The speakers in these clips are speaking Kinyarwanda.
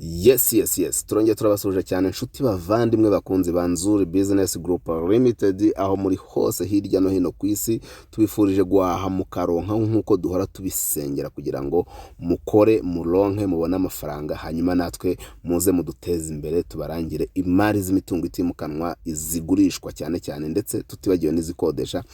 Yes, turongeye turabasuhuje cyane, inshuti bavandimwe, bakunzi ba Nzuri Business Group Limited, aho muri hose hirya no hino ku isi. Tubifurije guhaha mukaronka nk'uko duhora tubisengera kugira ngo mukore, muronke, mubone amafaranga, hanyuma natwe muze muduteze imbere, tubarangire imari z'imitungo itimukanwa zigurishwa cyane cyane, ndetse tutibagiwe n'izikodesha,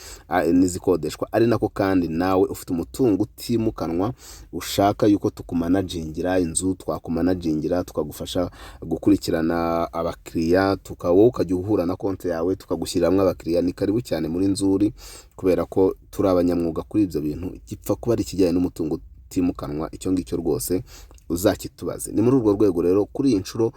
n'izikodeshwa. Ari nako kandi nawe ufite umutungo utimukanwa ushaka yuko tukumanagingira inzu, twakumanagingira, tukagufasha gukurikirana abakiriya, wowe ukajya uhura na konti yawe, tukagushyiriramo abakiriya. Ni karibu cyane muri Nzuri, kubera ko turi abanyamwuga kuri ibyo bintu. Gipfa kuba ari ikijyanye n'umutungo utimukanwa, icyo ngicyo rwose uzakitubaze. Ni muri urwo rwego rero kuri iyi nshuro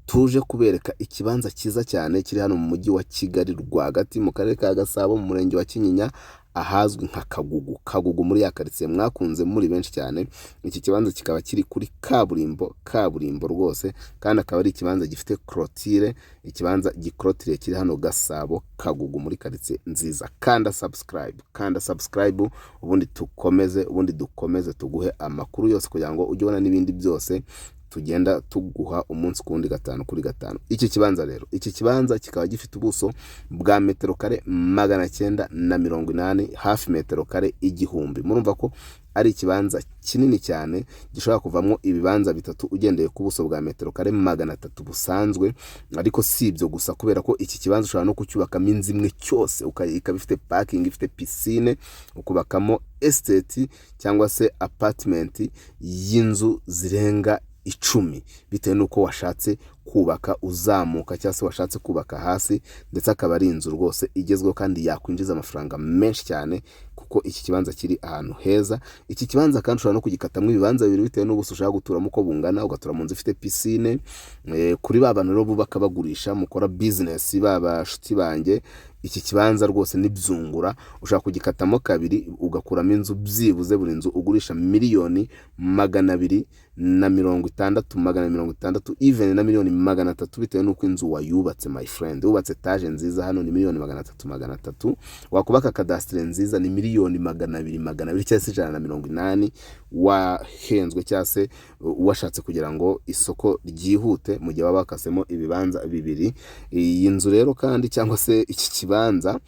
tuje kubereka ikibanza cyiza cyane kiri hano mu Mujyi wa Kigali rwagati, mu Karere ka Gasabo, mu Murenge wa Kinyinya, ahazwi nka Kagugu. Kagugu muri ya karitsiye mwakunze muri benshi cyane. Iki kibanza kikaba kiri kuri kaburimbo, kaburimbo rwose, kandi akaba ari ikibanza gifite clôture, ikibanza gikorotiriye kiri hano Gasabo, Kagugu, muri karitsiye nziza. Kanda subscribe, kanda subscribe, ubundi tukomeze, ubundi dukomeze tuguhe amakuru yose kugira ngo ujye ubona n'ibindi byose tugenda tuguha umunsi ku wundi, gatanu kuri gatanu. Iki kibanza rero, iki kibanza kikaba gifite ubuso bwa metero kare 980, hafi metero kare 1000. Murumva ko ari ikibanza kinini cyane gishobora kuvamo ibibanza bitatu ugendeye ku buso bwa metero kare 300 busanzwe. Ariko si ibyo gusa, kubera ko iki kibanza ushobora no kucyubakamo inzu imwe cyose, ikaba ifite parking, ifite piscine, ukubakamo estate cyangwa se apartment y'inzu zirenga 10, bitewe n'uko washatse kubaka uzamuka cyangwa se washatse kubaka hasi. Ndetse akaba ari inzu rwose igezweho kandi yakwinjiza amafaranga menshi cyane, kuko iki kibanza kiri ahantu heza. Iki kibanza kandi ushobora no kugikatamo ibibanza bibiri bitewe n'ubuso ushaka guturamo uko bungana, ugatura mu nzu ifite piscine. Kuri ba bantu rero bubaka bagurisha, mukora business, ba bashuti banjye, iki kibanza rwose nibyungura. Ushobora kugikatamo kabiri ugakuramo inzu byibuze buri nzu ugurisha miliyoni 260, 260, even na miliyoni 300, bitewe n'uko inzu wayubatse. My friend, wubatse etaje nziza hano ni miliyoni 300, 300. Wakubaka cadastre nziza ni miliyoni 200, 200 cyangwa se 180, wahenzwe cyangwa se washatse kugira ngo isoko ryihute mu gihe baba bakasemo ibibanza bibiri. Iyi nzu rero kandi cyangwa se iki kibanza,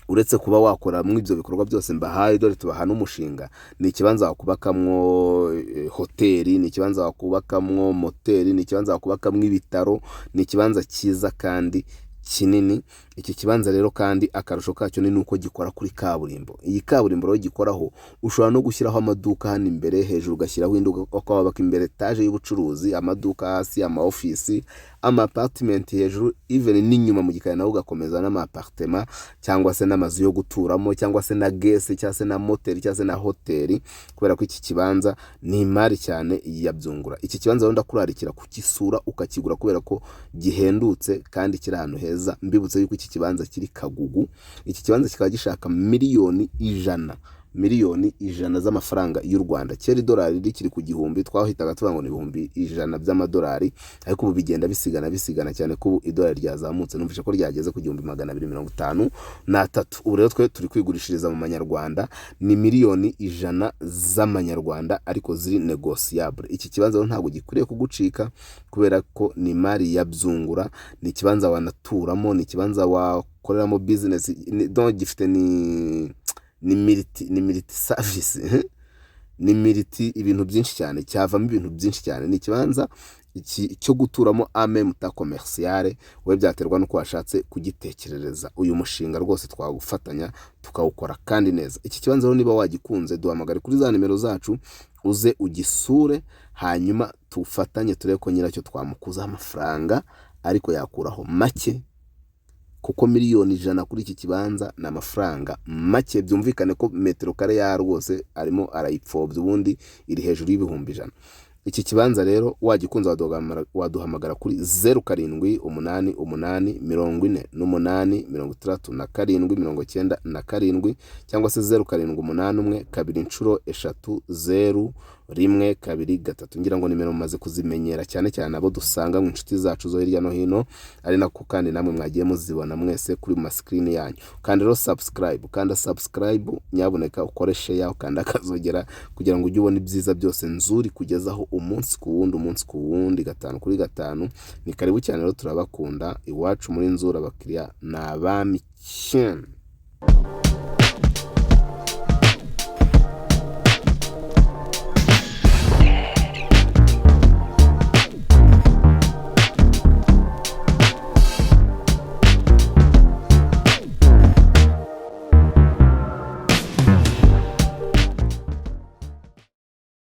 uretse kuba wakora muri ibyo bikorwa byose mbahaye, dore tubaha n'umushinga, ni ikibanza wakubakamwo hoteli, ni ikibanza wakubakamwo moteri, ni ikibanza wakubakamwo ibitaro. Ni ikibanza cyiza kandi kinini. Iki kibanza rero kandi akarusho kacyo ni uko gikora kuri kaburimbo. Iyi kaburimbo rero gikoraho, ushobora no gushyiraho amaduka hano imbere, hejuru ugashyiraho indi, ukubaka imbere etaje y'ubucuruzi, amaduka hasi, ama ofisi, ama apartment hejuru, even n'inyuma mu gikari naho ugakomeza n'ama apartment cyangwa se n'amazu yo guturamo, cyangwa se na guest, cyangwa se na moteri, cyangwa se na hoteli, kubera ko iki kibanza ni imari cyane ya byungura. Iki kibanza rero ndakurarikira kukisura ukakigura, kubera ko gihendutse kandi kiri ahantu heza. Mbibutse yuko iki kibanza kiri Kagugu. Iki kibanza kikaba gishaka miliyoni 100, miliyoni 100 z'amafaranga y'u Rwanda. Kera idolari rikiri ku 1000 twahitaga tuvuga ngo ni 100,000 by'amadolari, ariko ubu bigenda bisigana, bisigana cyane ko ubu idolari ryazamutse. Numvise ko ryageze ku 1253. Ubu rero twe turi kwigurishiriza mu manyarwanda, ni miliyoni 100 z'amanyarwanda, ariko ziri négociable. Iki kibanza rero ntabwo gikwiriye kugucika, kubera ko ni imari ya byungura. Ni ikibanza wanaturamo, ni ikibanza wakoreramo business, donc gifite ni multi service, ni multi ibintu byinshi cyane, cyavamo ibintu byinshi cyane. Ni ikibanza iki cyo guturamo en même temps commercial. Wowe byaterwa n'uko washatse kugitekerereza. Uyu mushinga rwose twagufatanya tukawukora kandi neza. Iki kibanza rero niba wagikunze, duhamagare kuri za nimero zacu, uze ugisure, hanyuma tufatanye turebe ko nyiracyo twamukuzaho amafaranga, ariko yakuraho make, kuko miliyoni 100 kuri iki kibanza ni amafaranga make. Byumvikane ko metero kare ya rwose arimo arayipfobya, ubundi iri hejuru y'100,000. Iki kibanza rero wagikunze waduhamagara kuri 0788486797, cyangwa se 0781 220. 1 2 3. Ngira ngo nimero mumaze kuzimenyera, cyane cyane abo dusanga mu inshuti zacu zo hirya no hino, ari nako kandi namwe mwagiye muzibona mwese kuri ma screen yanyu. Kandi rero subscribe, kanda subscribe nyabuneka, ukore share, ukanda akazogera kugira ngo ujye ubona ibyiza byose Nzuri kugezaho umunsi ku wundi, umunsi ku wundi, gatanu kuri gatanu. Ni karibu cyane rero, turabakunda. Iwacu muri Nzuri abakiriya ni abami cyane.